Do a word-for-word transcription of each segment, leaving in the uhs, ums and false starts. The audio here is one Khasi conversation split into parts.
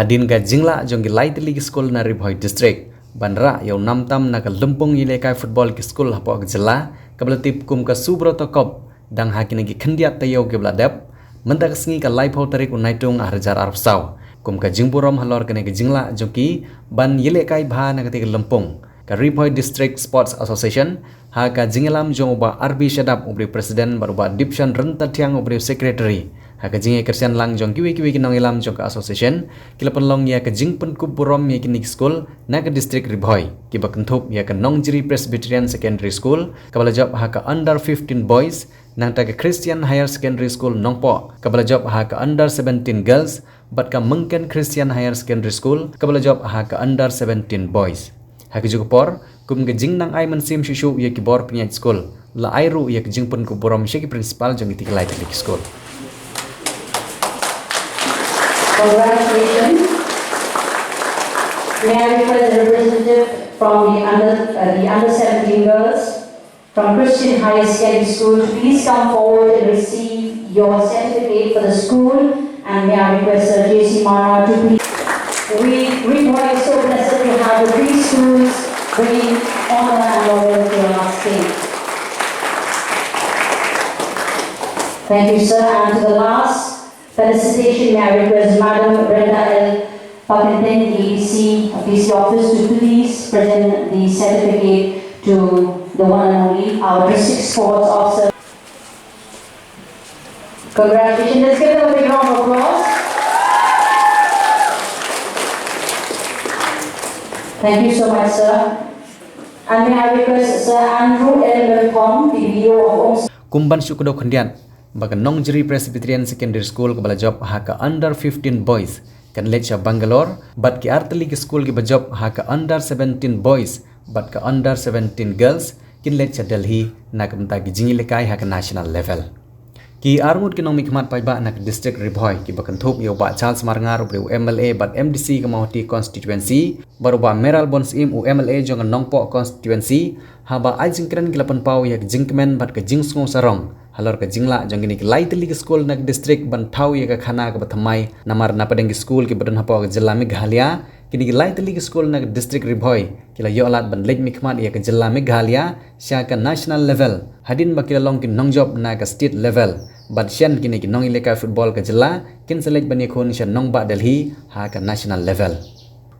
Hadien ka jinglah jong ki lai tylli ki skul na Ri Bhoi District ban rah ïa u nam tam na ka lympung ïalehkai football ki skul hapoh ka jylla, kaba la tip kum ka Subroto Cup, dang ha kine ki khyndiat taïew kiba la dep, mynta ka sngi ka laiphew tarik u Naitung arhajar arphew saw, kum ka jingburom halor kane ka jinglah jong ki ban ïalehkai bha na katei ka lympung, ka Ri Bhoi District Sports Association, ha ka jingïalam jong u Bah R B Shadap uba dei u President bad u Bah Dipshan Ryntathiang uba dei u Secretary. Ha ka jingïakyrshan lang jong kiwei kiwei ki nongïalam jong ka association, ki la pynlong ïa ka jingpynkup burom ïa kine ki skul na ka district Ri Bhoi, kiba kynthup ïa ka Nongjri Presbyterian Secondary School, kaba la jop ha ka under fifteen boys, nangta ka Christian Higher Secondary School Nongpoh, kaba la jop ha ka under seventeen girls, bad ka Myngken Christian Higher Secondary School, kaba la jop ha ka under seventeen boys. Ha kajuh ka por, kum ka jingnang ai mynsiem shuh shuh ïa ki bor pynïaid skul, la ai ruh ïa ka jingpynkup burom sha ki principal jong kitei ki lai tylli ki skul. Congratulations. May I request a representative from the under, uh, the under seventeen girls from Christian Higher Secondary School to please come forward and receive your certificate for the school. And may I request Sir J C Mara to please. We, we are so blessed to have the three schools bringing honor and laurel to our state. Thank you, sir. And to the last felicitation, may I request Madam Brenda L Pakenten, A D C of D C office, to please present the certificate to the one and only, our district sports officer. Congratulations. Let's give them a big round of applause. Thank you so much, sir. And may I request Sir Andrew L Myrthong, the B D O of Umsning. Kum ban shu kdew khyndiat ba ka Nongjri Presbyterian Secondary School kaba la jop ha ka under fifteen boys kan leit sha Bangalore, bad ki ar tylli ki skul kiba jop ha ka under seventeen boys bad ka under seventeen girls kin leit sha Delhi na ka bynta ki jingïalehkai ha ka national level. Ki arngut ki nongmihkhmat paidbah na ka district Ri Bhoi, kiba kynthup ïa u Bah Charles Marngar uba dei u M L A bad M D C ka Mawhati constituency, bad u Bah Mayralborn Syiem u M L A jong ka Nongpoh constituency, haba ai jingkren ki la pynpaw ïa ka jingkmen bad ka jingsngewsarong halor ka jinglah jong kine ki lai tylli ki skul na ka district ban thaw ïa ka khana kaba thymmai, namar na pdeng ki skul kiba don hapoh ka jylla Meghalaya, kine ki lai tylli ki skul na ka district Ri Bhoi ki la ïoh lad ban leit mihkhmat ïa ka jylla Meghalaya sha ka national level, hadien ba ki la long ki nongjop na ka state level. Bad shen kine ki nongïalehkai football ka jylla kin sa leit ban ïakhun sha nongbah Delhi ha ka national level.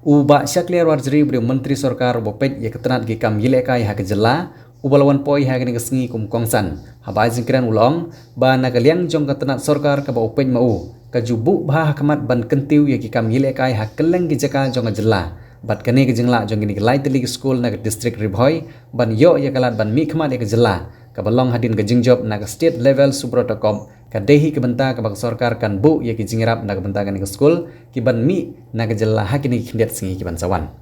U Bah Shakliar Warjri uba dei u Myntri Sorkar uba peit ïa ka tnat ki kam ïalehkai ha ka jylla, uba la wan poi ha kane ka sngi kum u kongsan, haba ai jingkren u la ong ba na ka liang jong ka tnat sorkar kaba u peit ma u, ka ju buh bha ha khmat ban kyntiew ïa ki kam ïalehkai ha kylleng ki jaka jong ka jylla. Bad kane ka jinglah jong kine ki lai tylli ki skul na ka district Ri Bhoi ban ïoh ïa ka lad ban mihkhmat ïa ka jylla, kaba long hadien ka jingjop na ka state level Subroto Cup, ka dei hi ka bynta kaba ka sorkar kan buh ïa ki jingïarap na ka bynta kane ka skul, ki ban mih na ka jylla ha kine ki khyndiat sngi ki ban sa wan.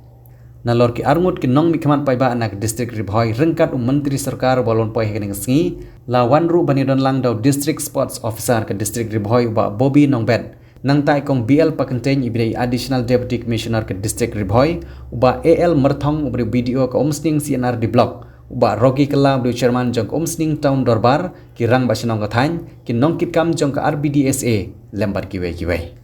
Nalor ki arngut ki nongmihkhmat paidbah na ka district Ri Bhoi ryngkat u Myntri Sorkar uba la wan poi ha kane ka sngi, la wan ruh ban ïadon lang da u District Sports Officer ka district Ri Bhoi u Bah Bobby Nongbet. Nangta i Kong B L Pakyntein iba dei i Additional Deputy Commissioner ka district Ri Bhoi, u Bah A L Myrthong uba dei u B D O ka Umsning C and R D Block, u Bah Rocky Kylla uba dei u Chairman jong ka Umsning Town Dorbar, ki Rangbah Shnong ka thaiñ, ki nongkitkam jong ka R B D S A, lem bad kiwei kiwei.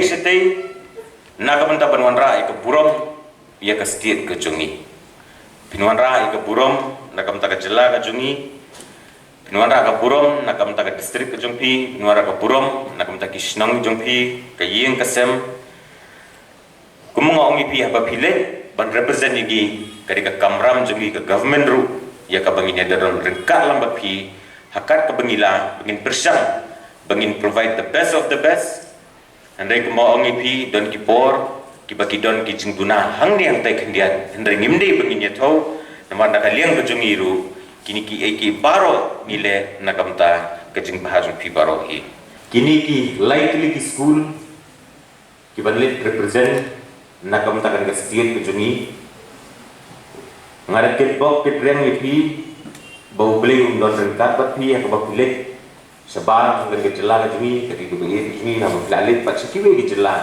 Shatei na ka bynta ban wanrah ïa ka burom ïa ka state ka jong ngi. Phin wanrah ïa ka burom na ka bynta ka jylla ka jong ngi. Phin wanrah ka burom na ka bynta ka district ka jong phi. Phin wanrah ka burom na ka bynta ki shnong jong phi, ka ïing ka sem. Kum nga ong ïa phi, haba phi leit ban represent ïa ngi, ka dei ka kamram jong ngi ka government ruh ïa kaba ngin ïa don ryngkat lang bad phi ha kat kaba ngi lah, ba ngin pyrshang ba ngin provide the best of the best. Hynrei kumba ong ïa phi, don ki por kiba ki don ki jingduna hangne hangtai khyndiat, hynrei ngim dei ba ngin ïa thew. Namar na ka liang ka jong ngi ruh, kine kiei kiei baroh ngi leh na ka bynta ka jingbha jong phi baroh hi. Kine ki lai tylli ki skul kiban leit represent na ka bynta kane ka state ka jong ngi. Nga da kitbok kitrwiang ïa phi ba U Blei un don ryngkat bad phi ha kaba phi leit shabar jong kane ka jylla ka jong ngi, ka ri kaba ïeit ka jong ngi, haba phi la leit pat sha kiwei ki jylla.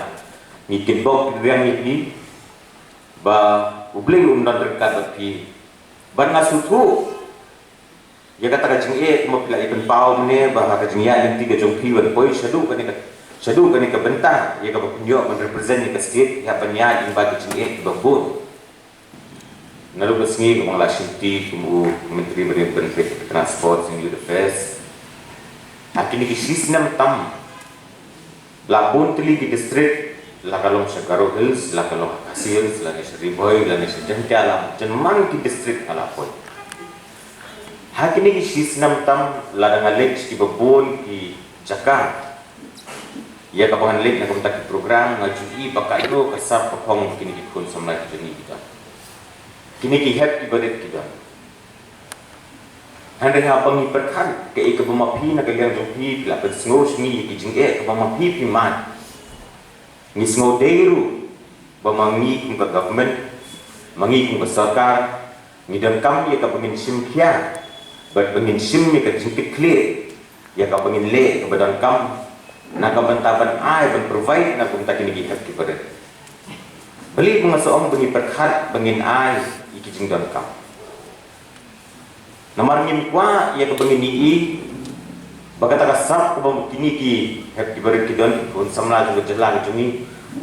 Ngi kitbok kitrwiang ïa phi ba U Blei un don ryngkat bad phi. Bad nga sngewthuh ïa kata ka jingeh, kumba phi la ïa pynpaw mynne, ba ha ka jingïaid lynti ka jong phi ban poi shaduh kane ka, shaduh kane ka bynta ïa kaba phin ïoh ban represent ïa ka state, ïa ban ïaid lyngba ki jingeh kiba bun. Naduh ka sngi kaba nga la shimti kum u Myntri ba ïa pynpeit ïa ka Sport and Youth Affairs, ha kine ki shi snem tam, la bun tylli ki district, la ka long sha Garo Hills, la ka long ha Khasi Hills, lane sha Ri Bhoi, lane sha Jaintia, la jan man ki district nga la poi. Ha kine ki shi snem tam, lada nga leit sha kiba bun ki jaka, ïa kaba ngan leit na ka bynta ki program, nga ju ïohi ba katno ka sap ka phong kine ki khun samla ki jong ngi ki don. Kine ki hep kiba rit ki don. Hynrei haba ngi pyrkhat kaei kaba ma phi na ka liang jong phi, phi la pynsngew sha ngi ïa ki jingeh kaba ma phi phi mad. Ngi sngew dei ruh ba ma ngi kum ka government, ma ngi kum ka sorkar, ngi donkam ïa kaba ngin shim khia bad ba ngin shim ïa ka jingkitkhlieh ïa kaba ngin leh kaba donkam na ka bynta ban ai, ban provide na ka bynta kine ki hep kiba rit. Balei ba nga sa ong ba ngi pyrkhat ba ngin ai ïa ki jingdonkam? Namar ngim kwah ïa kaba ngin ïohi ba kata ka sap kaba kine ki hep kiba rit ki don, ki khun samla jong ka jylla ka jong ngi,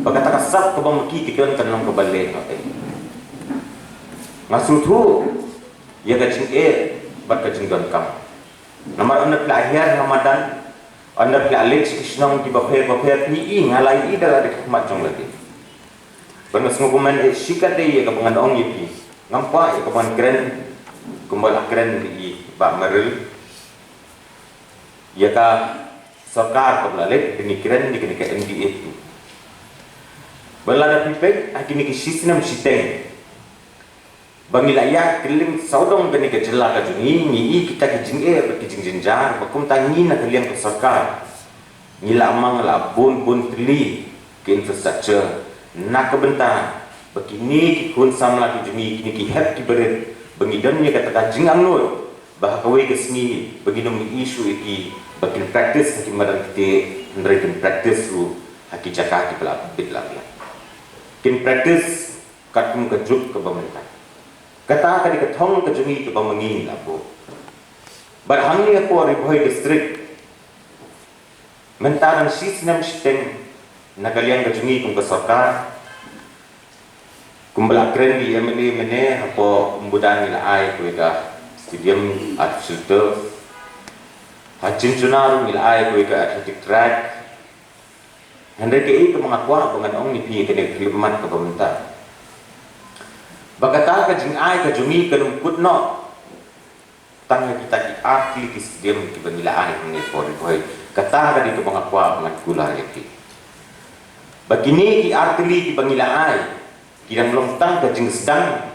ba kata ka sap kaba ma ki ki don kan long kaba leh noh te. Nga sngewthuh ïa ka jingeh bad ka jingdonkam. Namar ynda phi la hiar ha madan, ynda phi la leit sha ki shnong kiba pher ba pher, phi ïohi, nga la ïohi da lade ka khmat jong lade. Bad nga sngewkmen eh shikatdei ïa kaba ngan ong ïa phi. Ngam kwah ïa kaba ngan kren kumba la kren ïa i Bah Maril, ïa ka sorkar kaba la leit, ba ngi kren ïa kane ka M D A two. Ba lada phi peit ha kine ki shi snem shiteng ba ngi la ïaid kylleng sawdong kane ka jylla ka jong ngi, ngi ïohi kita ki jingeh bad ki jingjynjar, ba kumta ngi na ka liang ka sorkar ngi la mang la bun bun tylli ki infrastructure na ka bynta ba kine ki khun samla ki jong ngi, kine ki hep kiba rit, ba ngi don ïa kata ka jingangnud ba ha kawei ka sngi ba ngin ym ïohi shuh ïa ki ba kin practice ha ki madan ktieh, hynrei kin practice ruh ha ki jaka kiba la bit la biang. Kin practice katkum ka juk kaba mynta. Kata ka dei ka thong ka jong ngi kaba ma ngi ngi la buh. Bad hangne hapoh Ri Bhoi District, mynta dang shi snem shiteng na ka liang ka jong ngi kum ka sorkar, kumba la kren da i M L A mynne, hapoh Umbudan ngi la ai kawei ka stadium, artificial turf. Ha Chinchuna ruh ngi la ai kawei ka athletic track. Hynrei kaei kaba nga kwah ba ngan ong ïa phi kane ka khyllipmat kaba mynta, ba kata ka jingai ka jong ngi kan ym kut noh tang ha kita ki ar tylli ki stadium kiba ngi la ai hangne hapoh Ri Bhoi. Kata ka dei kaba nga kwah ba ngan kular ïa phi, ba kine ki ar tylli kiba ngi la ai ki dang long tang ka jingsdang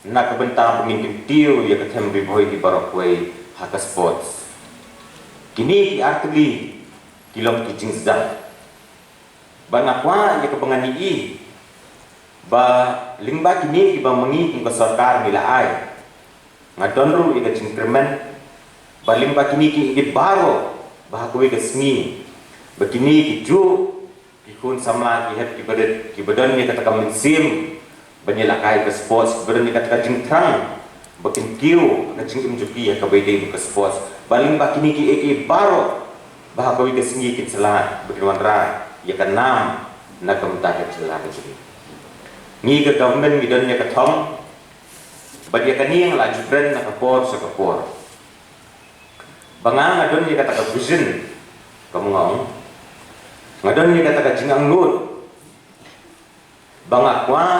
na ka bynta ba ngin kyntiew ïa ka them Ri Bhoi hi baroh kawei ha ka sports. Kine ki ar tylli ki long ki jingsdang. Bad nga kwah ïa kaba ngan ïohi ba lyngba kine kiba ma ngi kum ka sorkar ngi la ai, nga don ruh ïa ka jingkyrmen ba lyngba kine kiei kiei baroh, ba ha kawei ka sngi ba kine kijuh ki khun samla, ki hep kiba rit, kiba don ïa kata ka mynsiem ban ïalehkai ka sports, kiba don ïa kata ka jingthrang ba kin kiew ka jingim jong ki ha kaba ïadei bad ka sports, ba lyngba kine kiei kiei baroh, ba ha kawei ka sngi kin sa lah ba kin wanrah ïa ka nam na ka bynta ka jylla ka jong ngi. Ngi ka government ngi don ïa ka thong, bad ïa kane nga la ju kren na ka por sha ka por, ba nga nga don ïa kata ka vision, ka mangong, nga don ïa kata ka jingangnud, ba nga kwah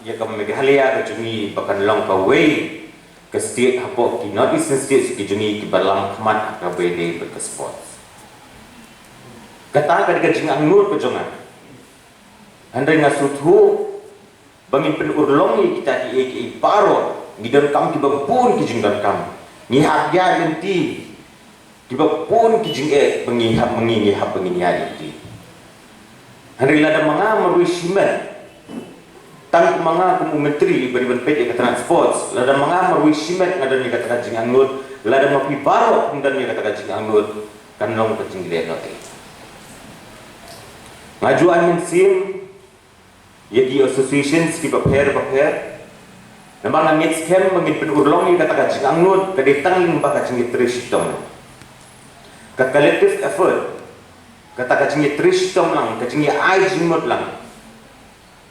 ïa ka Meghalaya ka jong ngi ba kan long kawei ka state hapoh ki North Eastern States ki jong ngi kiba lam khmat ha kaba ïadei bad ka sports. Kata ka dei ka jingangnud ka jong nga. Hynrei nga sngewthuh ba ngin pynurlong ïa kita kiei kiei baroh, ngi donkam kiba bun ki jingdonkam. Ngi hap ïaid lynti kiba bun ki jingeh ba ngi hap, ma ngi ngi hap ba ngin ïaid lynti. Hynrei lada ma nga marwei shimet, tang ma nga kum u myntri ba dei ban peit ïa ka tnat sports, lada ma nga marwei shimet nga don ïa kata ka jingangnud, lada ma phi baroh phim don ïa kata ka jingangnud, kan long ka jingleh noh ei. Nga ju ai mynsiem ïa ki associations kiba pher ba pher, namar nga ngeit skhem ba ngin pynurlong ïa kata ka jingangnud, ka dei tang lyngba ka jingïatrei shitom, ka collective effort, kata ka jingïatrei shitom lang, ka jingïa-ai jingmut lang.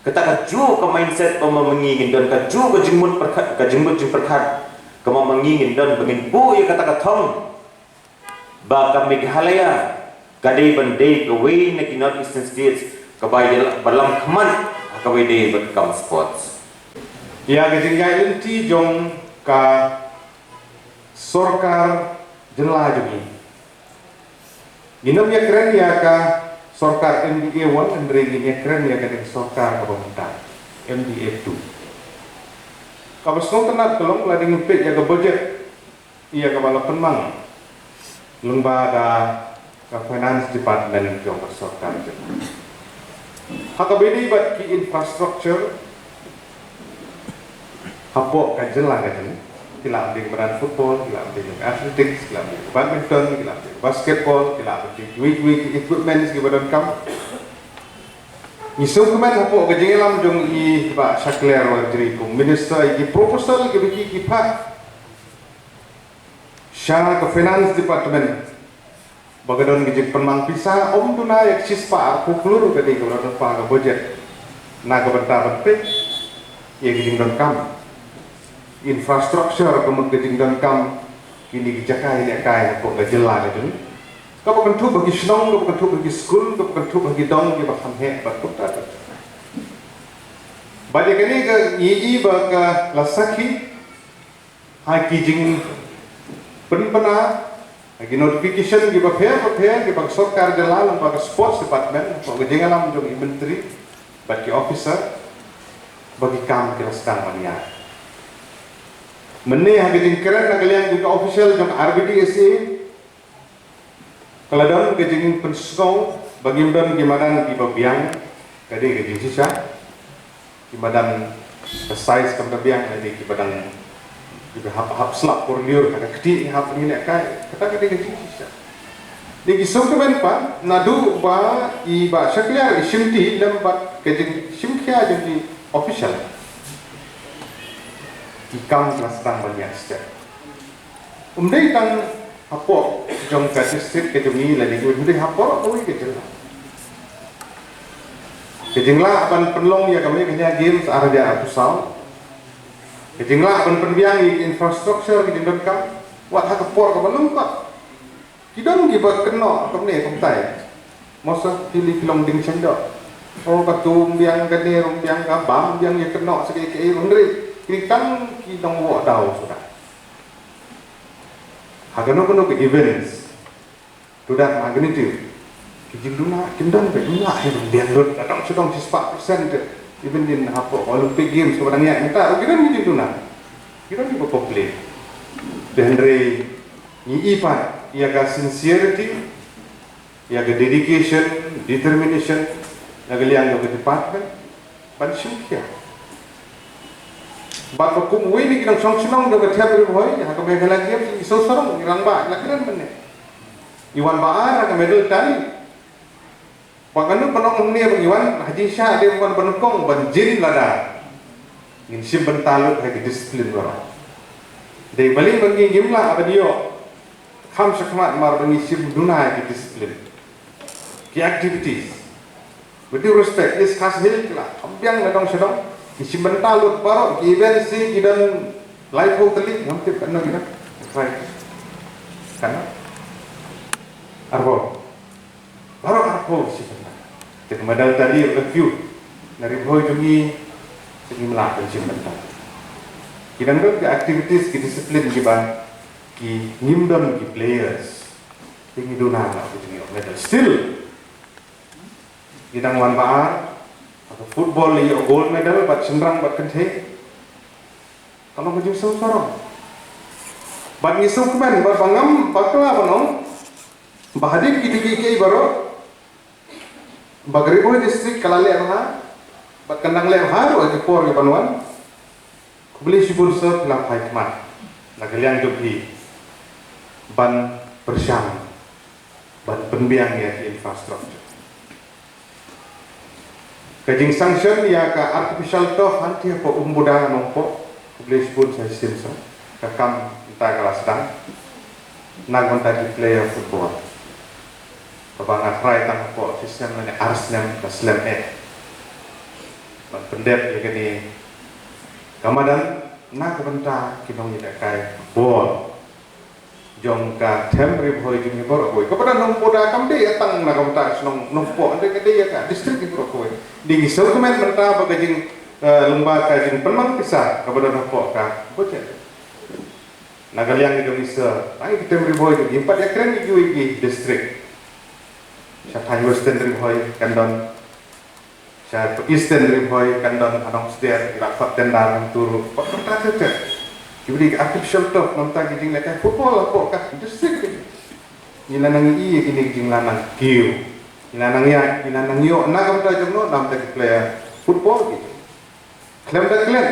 Kata ka juh ka mindset ba ma ma ngi ngin don, ka juh ka jingmut pyrkhat, ka jingmut jingpyrkhat ka ma ma ngi ngin don, ba ngin buh ïa kata ka thong ba ka Meghalaya ka dei ban dei kawei na ki North Eastern States kaba ïa, ba lam khmat ha kaba ïadei bad ka kam sports. Ïa ka jingïaid lynti jong ka sorkar jylla jong ngi, ngin ym ïakren ïa ka sorkar M D A one, hynrei ngin ïakren ïa ka sorkar kaba mynta, M D A two. Kaba sngewtynnat ka long, lada ngin peit ïa ka budget ïa kaba la pynmang lyngba da ka Finance Department jong ka sorkar jylla, ha kaba ïadei bad ki infrastructure hapoh ka jylla ka jong ngi, ki lah ban dei ki madan football, ki lah ban dei jong ka athletics, ki lah ban dei jong ka badminton, ki lah ban dei jong ka basketball, ki lah ban dei kiwei kiwei ki equipments kiba donkam. Ngi sngewkmen hapoh ka jingïalam jong i Bah Shakliar Warjri kum minister, ïa ki proposal kiba ki, ki phah sha ka Finance Department ba ka don ka jingpynmang pisa, ym duna ïa ka shispah arphew klur ka dei kaba la don ha ka budget na ka bynta ban peit ïa ka jingdonkam infrastructure, ka mut ka jingdonkam kine ki jaka ïalehkai hapoh ka jylla ka jong ngi, kaba kynthup ha ki shnong, kaba kynthup ha ki skul, kaba kynthup ha ki dong kiba kham heh bad kumta ter ter. Bad ïa kane ka ngi i ba ka la sakhi ha ki jingpynbna, ha ki notification kiba pher ba pher kiba ka sorkar jylla lyngba ka Sports Department, hapoh ka jingïalam jong i myntri bad ki officer, ba ki kam ki la sdang ban ïaid. Mynne ha ka jingkren na ka liang jong ka official jong ka R B D S A, ka la don ka jingpynsngew ba ngim don ki madan kiba biang, ka dei ka jingshisha. Ki madan ka size kam da biang, ka dei ki madan kiba hap, hap slap por lyiur ha ka kti, hap ngi ne kai, kata ka dei ka jingshisha. Dei ki sngewkmen pat naduh ba i Bah Shakliar i shimti lem bad ka jingshimkhia jong ki official, ki kam ki la sdang ban ïaid step. Ym dei tang hapoh jong ka district ka jong ngi lane, ym dei hapoh kawei ka jylla. Ka jinglah ban pynlong ïa ka Meghalaya Games ar hajar arphew saw, ka jinglah ban pynbiang ïa ka infrastructure, ka jingdonkam, wat ha ka por kaba lyngkot. Ki don kiba kynnoh kumne kumtai. Mo sa phi leh phi long dieng shyndoh. O, katu ym biang kane, ym biang kaba, ym biang ïa kynnoh sa kaei kaei ruh, hynrei kine tang ki nongwah daw suda. Ha kano kano ka events to that magnitude, ki jingduna kim don, kim lah hi ban biang lut, la dang shu dang shispah percent te. Even in hapoh Olympic Games kaba dang ïaid mynta ruh ki don ki jingduna, ki don kiba complain. Te hynrei ngi i pat ïa ka sincerity, ïa ka dedication, determination na ka liang jong ka department ban shimkhia. Bad ba kum uwei na ki nongshong shnong jong ka Them Ri Bhoi, ha ka Meghalaya Games, i shu sarong, i rangbah la kren mynne, i wan ba ar ha ka medal tally. Ba kano kano kumne ba ngi wan ha jingshisha, dei ban wan ban kong ban jin lada ngin shim bynta lut ha ki discipline baroh. Dei balei ba ngi ngim lah ban ïoh kham shakhmat, namar ba ngi shim duna ïa ki discipline, ki activities. With due respect, East Khasi Hills ki la kham biang na dong sha dong. Ki shim bynta lut baroh, ki event shi ki don laiphew tylli, ngam tip katno ki don. Right. Katno? Arphew. Baroh arphew ki shim bynta. Te ka medal tylli la kiew. Na Ri Bhoi jong ngi, te ngim lah ban shim bynta. Ki dang don ki activities, ki discipline kiba ki ngim don ki players. Te ngi duna lah ki jong ngi ïoh medal. Still, ngi dang wan ba ar, ha ka football ïoh gold medal, bad shynrang bad kynthei. Ka long ka jingsngewsarong. Bad ngi sngewkmen, bad ba ngam bakla ban ong, ba hadien kito kiei kiei baroh, ba ka Ri Bhoi District ka la leh bha, bad kan dang leh bha ruh ha ki por kiban wan. Khublei shibun sir, phi la phai khmat na ka liang jong phi ban pyrshang, ban pynbiang ïa ki infrastructure. Ka jingsanction ïa ka artificial turf hangtei hapoh Umbuda Nongpoh, khublei shibun sa shisien sir, ka kam mynta ka la sdang. Na ka bynta ki player football, kaba nga tharai tang hapoh shisnem lane ar snem ka slem eh ban pyndep ïa kane ka madan na ka bynta ki nongïalehkai ball jong ka them Ri Bhoi jong ngi baroh kawei. Kaba don Umbuda kam dei tang na ka bynta ka shnong Nongpoh, hynrei ka dei ïa ka district ngi baroh kawei. Dei ngi sngewkmen mynta ba ka jing, eh, lyngba ka jingpynmang pisa kaba don hapoh ka budget. Na ka liang jong ngi sir, ai ki them Ri Bhoi jong ngi, ngim pat ïakren ïa kiwei ki district. Sha thaiñ Western Ri Bhoi kan don, sha Eastern Ri Bhoi kan don, ha Nongsder ki la khot tender hangto ruh. Bad kumta ter ter. Kiba dei ki artificial turf, na ka bynta ki jinglehkai football hapoh ka district. Ngi la nang ïohi ïa kine ki jingla nang kiew. Ngi la nang ïa, ngi la nang ïoh na ka bynta jong no, na ka bynta ki player football ki. Khlem da klet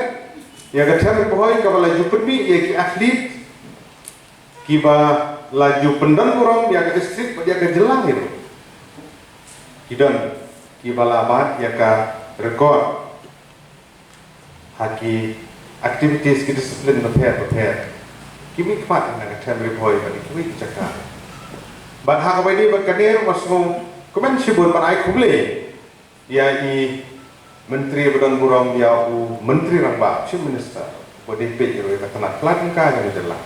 ïa ka them Ri Bhoi kaba la ju pynmih ïa ki athlete kiba la ju pyndon burom ïa ka district bad ïa ka jylla hi ruh. Ki don kiba la bat ïa ka record ha ki activities, ki discipline bapher bapher. Ki mih khmat na ka them Ri Bhoi bad kiwei ki jaka. Bad ha kaba ïadei bad kane ruh nga sngewkmen shibun ban ai khublei ïa i Myntri ba don burom, ïa u Myntri Rangbah, Chief Minister, ba dei peit ïa ka tnat pla tyngka jong ka jylla,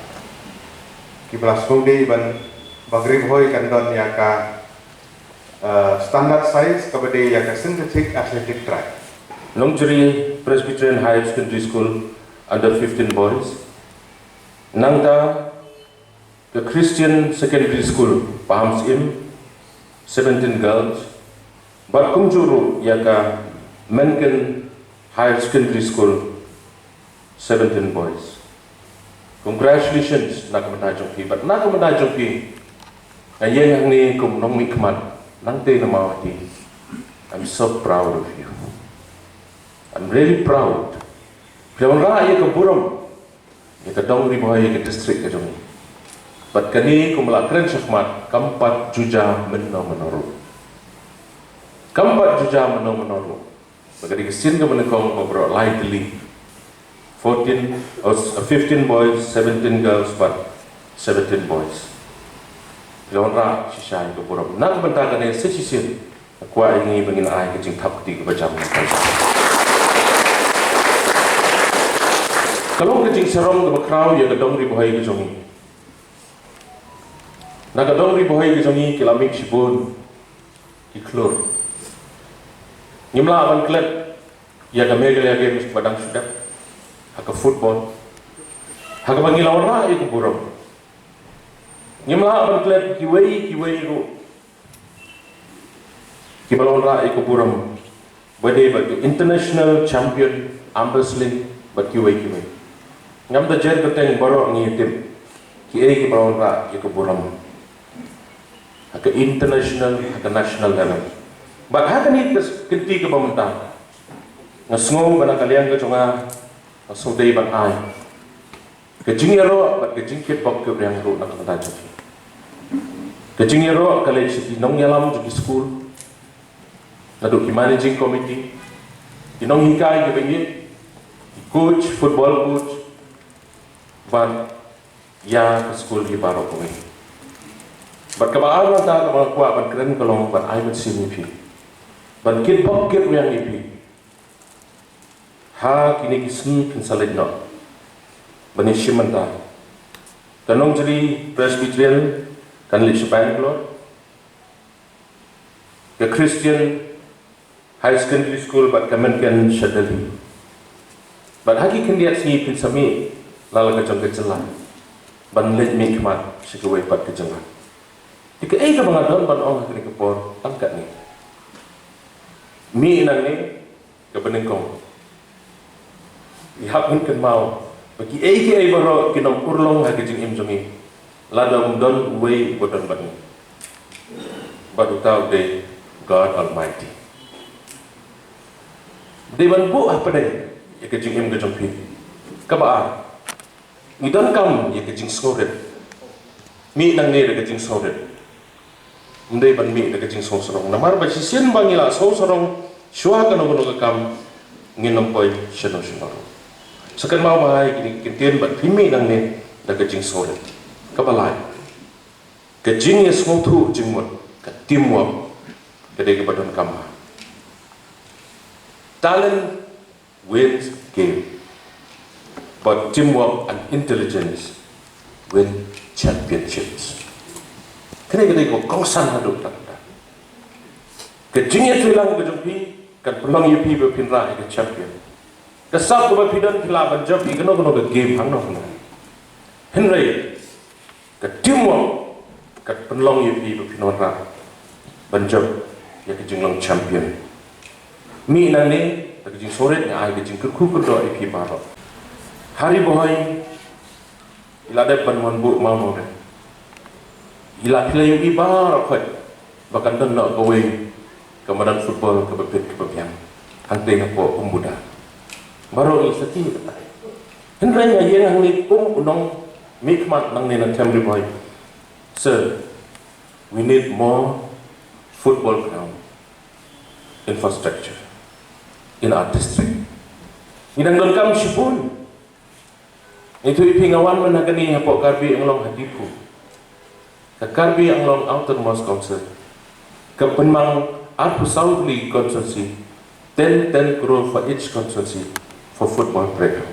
kiba la sngewdei ban ba ka Ri Bhoi kan don ïa ka, eh, standard size kaba dei ïa ka synthetic athletic track. Nongjri Presbyterian Higher Secondary School under fifteen boys. Nangta ka Christian Secondary School Pahamsyiem, seventeen girls, bad kumjuh ruh ïa ka Menken Higher Secondary School, seventeen boys. Congratulations na ka bynta jong phi, bad na ka bynta jong phi, nga ïeng hangne kum nongmihkhmat nangtei na Mawhati. I'm so proud of you. I'm really proud. Phi la wanrah ïa ka burom ïa ka dong Ri Bhoi, ïa ka district ka jong ngi. Bad kane kumba la kren shakhmat, kam pat ju jia mynno mynno ruh. Kam pat ju jia mynno mynno ruh. Ba ka dei ka sien kaba nyngkong ba baroh lai tylli. Fourteen, oh, fifteen boys, seventeen girls, bad seventeen boys. Phi la wanrah shisha ïa ka burom. Na ka bynta kane sa shisien, nga kwah ïa ngi ba ngin ai ka jingthap kti kaba jam. Ka long ka jingsarong kaba khraw ïa ka dong Ri Bhoi ka jong ngi. Na ka dong Ri Bhoi ka jong ngi ki la mih shibun ki khlur. Ngim lah ban klet ïa ka Meghalaya Games ba dang shu dep ha ka football, ha kaba ngi la wanrah ïa ka burom. Ngim lah ban klet kiwei kiwei ruh kiba la wanrah ïa ka burom, ba dei bad ka international champion arm wrestling bad kiwei kiwei. Ngam da jer kyrteng, baroh ngi tip kiei kiba la wanrah ïa ka burom ha ka international, ha ka national level. Bad ha kane ka kynti kaba mynta, nga sngew ba na ka liang ka jong nga, nga sngewdei ban ai ka jingïaroh bad ka jingkitbok kitrwiang ruh na ka bynta jong phi. Ka jingïaroh ka leit sha ki nongïalam jong ki skul, naduh ki managing committee, ki nonghikai kiba ïeit, ki coach, football coach, bad ïa ka skul hi baroh kawei. Bad kaba ar nangta kaba nga kwah ban kren ka long ban ai mynsiem ïa phi. Ban kitbok kitrwiang ïa phi ha kine ki sngi phin sa leit noh ban ïashim bynta. Ka Nongjri Presbyterian kan leit sha Bangalore, ka Christian High Secondary School bad ka Menken sha Delhi. Bad ha ki khyndiat sngi phin sa mih la la ka jong ka jylla ban leit mihkhmat sha kawei pat ka jylla. Te kaei kaba nga don ban ong ha kane ka por tang katne. Mih nangne kaba nyngkong. Ngi hap ban kynmaw ba kiei kiei baroh kin ym urlong ha ka jingim jong ngi lada ym don uwei uba don bad ngi. Bad uta u dei God Almighty. Dei ban buh hapdeng ïa ka jingim ka jong phi. Kaba ar, ngi donkam ïa ka jingsngewrit. Mih nangne da ka jingsngewrit. Ym dei ban mih da ka jingsngewsarong. Namar ba shisien ba ngi la sngewsarong shuwa kano kano ka kam, ngin ym poi shano shano ruh. Sa kynmaw bha ïa kine ki kyntien bad phi mih nangne da ka jingsngewrit. Kaba lai, ka jingïasngewthuh jingmut, ka teamwork, ka dei kaba donkam. Talent wins game, but teamwork and intelligence win championships. Kane ka dei kaba kongsan haduh katta. Ka jingïatreilang ka jong phi kan pynlong ïa phi ba phin rah ïa ka champion. Ka sap kaba phi don phi lah ban jop ïa kano kano ka game hangno hangno. Hynrei ka teamwork kan pynlong ïa phi ba phin wanrah ban jop ïa ka jinglong champion. Mih nangne da ka jingsngewrit, nga ai ka jingkyrkhu kyrdoh ïa phi baroh. Ha Ri Bhoi, i la dep ban wan buh mawmaw re. I la, phi la ïohi baroh khoit ba kan don noh kawei ka madan football kaba bit kaba biang hangtei hapoh Umbuda. Baroh ngi sngewthuh kata. Hynrei nga ïeng hangne kum u nongmihkhmat nangne na Them Ri Bhoi. Sir, we need more football ground infrastructure in our district. Ngi dang donkam shibun. Ngi ïathuh ïa phi, nga wan mynta kane hapoh Karbi Anglong ha Diphu. Ka Karbi Anglong Autonomous Council ka pynmang arphew saw tylli ki constituency, ten, ten crore for each constituency for football playground.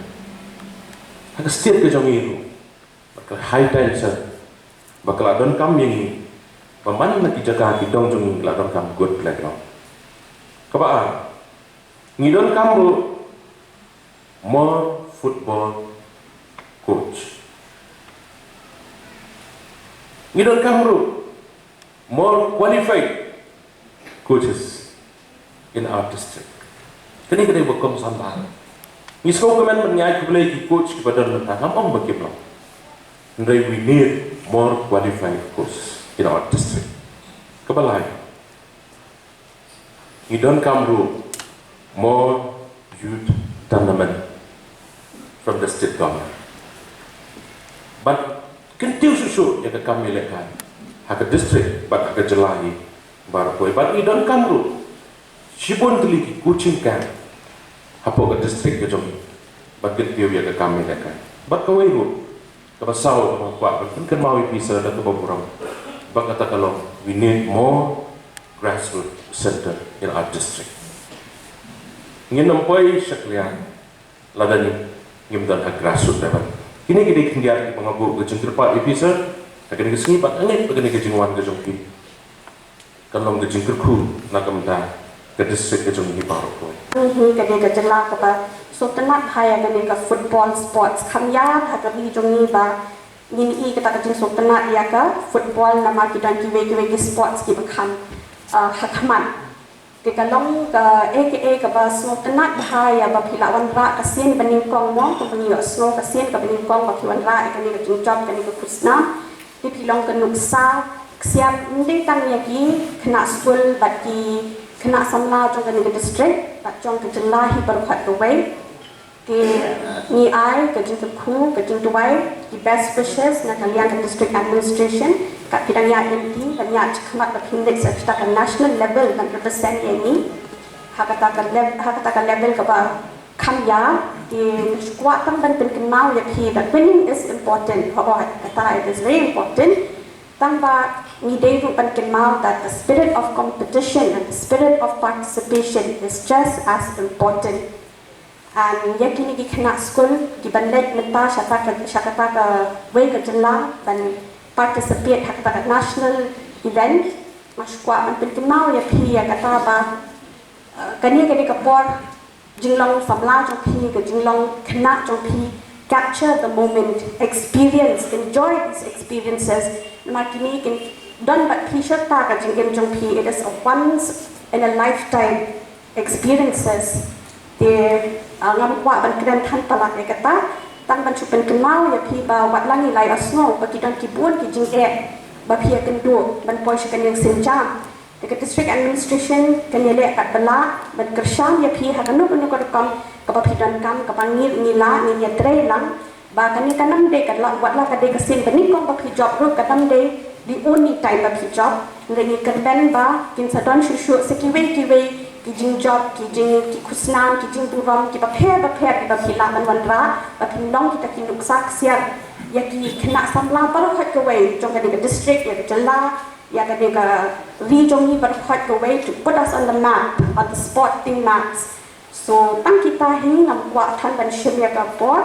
Ha ka state ka jong ngi ruh, bad ka high time, sir, ba ka la donkam ïa ngi ba man la ki jaka ki dong jong ngi la donkam good playground. Kaba ar, ngi donkam ruh more football coach. Ngi donkam ruh more qualified coaches in our district. Kane ka dei ba kongsan bha. Ngi sngewkmen ban ïai khublei ki coach kiba don mynta, ngam ong ba kim long. Hynrei we need more qualified coaches in our district. Kaba lai, ngi donkam ruh more youth tournament from the state government. Bad kyntiew shuh shuh ïa ka kam ïalehkai ha ka district bad ha ka jylla hi baroh kawei. Bad ngi donkam ruh shibun tylli ki coaching camp hapoh ka district ka jong ngi. Bad kyntiew ïa ka kam ïalehkai. Bad kawei ruh, kaba saw, kaba nga kwah ban pynkynmaw ïa phi, sir, da kaba burom, ba kata ka long, we need more grassroots center in our district. Ngin ym poi sha kliar lada ngim don ha grassroots level. Kine ki dei khyndiat kiba nga buh ka jingkyrpad ïa phi, sir, ha kane ka sngi, bad nga ngeit ba kane ka jingwan ka jong phi kan long ka jingkyrkhu na ka bynta ka district ka jong ngi baroh kawei. Hi ka dei ka jylla kaba sngewtynnat bha ïa kane ka football sports. Kham ïa ha ka ri jong ngi ba ngin i kata ka jingsngewtynnat ïa ka football, namar ki don kiwei kiwei ki sports kiba kham, ah, ha khmat. Te ka long kaei kaei kaba sngewtynnat bha ïa ba phi la wanrah ka sien banyngkong mo, kumba ngi ïohsngew ka sien ka banyngkong ba phi wanrah ïa kane ka jingjop, kane ka khusnam. Te phi long ka nuksa ksiar ym dei tang ïa ki khynnah skul bad ki khynnah samla jong kane ka district bad jong ka jylla hi baroh kawei. Te ngi ai ka jingkyrkhu, ka jingduwai, ki best wishes na ka liang ka district administration, kat phi dang ïaid lynti ban ïaid shakhmat ba phin leit sha kata ka national level ban represent ïa ngi ha kata ka lev-, ha kata ka level kaba kham ïa. Te kwah tang ban pynkynmaw ïa phi that winning is important. Hooid, kata, it is very important. Tang ba ngi dei ruh ban kynmaw that the spirit of competition and the spirit of participation is just as important. And ïa kine ki khynnah skul ki ban leit mynta sha kata ka, sha kata kawei ka jylla ban participate ha kata ka national event, nga sngewkwah ban pynkynmaw ïa phi ïa kata ba, uh, kane ka dei ka por jinglong samla jong phi, ka jinglong khynnah jong phi, capture the moment, experience, enjoy these experiences. Namar kine kin don bad phi shata ka jingim jong phi, it is a once in a lifetime experiences. Te, uh, ngam kwah ban kren than palat ïa kata, tang ban shu pynkynmaw ïa phi ba wat la ngi la ïohsngew ba ki don ki bun ki jingeh ba phi ïakynduh ban poi sha kane ka sienjam. Te ka district administration kan ïaleh katba lah ban kyrshan ïa phi ha kano kano ka rukom kaba phi donkam, kaba ngi, ngi lah, ngin ïatrei lang. Ba kane kan ym dei, ka la, wat la ka dei ka sien ba nyngkong ba phi jop ruh kan ym dei the only time ba phi jop. Hynrei ngi kyrmen ba kin sa don shuh shuh sa kiwei kiwei ki jingjop, ki jing, ki khusnam, ki jingburom kiba pher ba pher kiba phi lah ban wanrah, ba phin long kita ki nuksa ksiar ïa ki khynnah samla baroh kawei jong kane ka district, ïa ka jylla, ïa kane ka ri jong ngi baroh kawei, to put us on the map, on the sporting maps. So tang kita hi, ngam kwah than ban shim ïa ka por.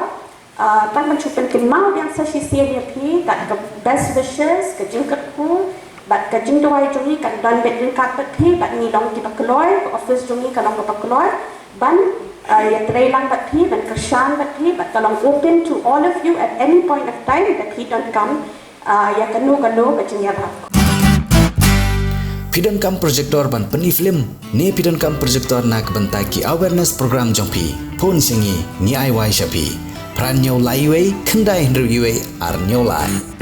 Ah, tang ban shu pynkynmaw biang sa shisien ïa phi that ka best wishes, ka jingkyrkhu bad ka jingduwai jong ngi kan don beit ryngkat bad phi, bad ngi long kiba kloi, ka office jong ngi ka long kaba kloi ban, ah, ïatrei lang bad phi, ban kyrshan bad phi, bad ka long open to all of you at any point of time that phi donkam, ah, ïa kano kano ka jingïarap. Phi donkam projector ban pyni film ne phi donkam projector na ka bynta ki awareness program jong phi? Phone sha ngi, ngi ai wai sha phi. Phra hynñiew lai wei, khyndai hynriew wei, ar hynñiew lai.